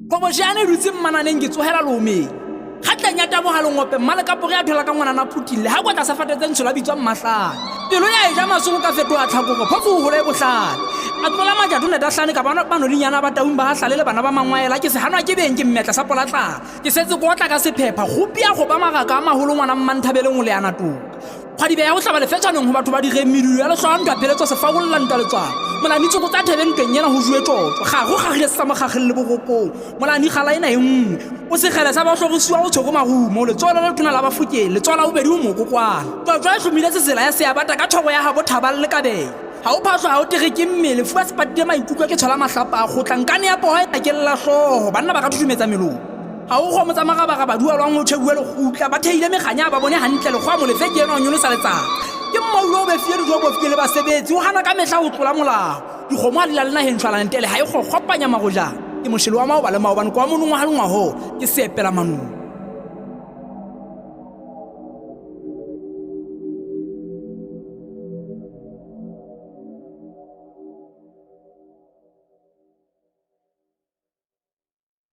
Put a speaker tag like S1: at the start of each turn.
S1: Qhobosheane e dutse mmananeng ke tsohela leomeng. Kgatleng ya taboha lengope mmalekapore ya thola ka ngwanana phutille ha kwa tlasa fate tse ntsho la bitswa mmahlane. Pelo ya eja masoko ka fetoha tlhakore phofu ho hola e bohlale. A tlola majado netahlane ka bona banodinyana ba taung ba hahlale le bana ba mangwaela ke se hanwa ke beng ke mmetla sa polatlala. Ke setse ke otla ka sephepha kgopi ya goba maraka a maholo ngwana mmanthabeleng o leana toka. Kgwadibe ya go hlaba lefetšaneng go batho ba direng medulo ya lehlwa ntwa pheletso sefabolla ntwa letswalo molani tsoko tsa thebe ntweng ena go juwe tšotšo ga go gagile se sa mogageng le borokong molani gala ena e nngwe o segele sa bahlorisiwa o tshwere marumo letsogo le letona la bafokeng letsogo la bobedi o mokokwana tšotšo e hlomile sesela ya seabata ka thoko ya gabo thabang le kabeng ga o phahlwa ga o tere ke mmele fuwa se patile maikutlo ke tshola mahlapa a kgotla nkane ya pogo e takelela hlogo banna ba ka thutumetsa melomo Ga o kgomo tsa magabagaba di alwang go tšhebuwe lekgutla, ba theile meganya ba bone hantle lekgowa molefe ke ena o nyolosa letsatsa. Ke mmaulo o befile dijo bofike le basebetsi, o hana ka mehla ho tlola molao. Dikgomo ha di lale naheng shwalaneng tele ha e kgokgopanya marojana. Ke moshele wa maoba le maobane kwa monongwaha le ngwahola, ke seepela manong.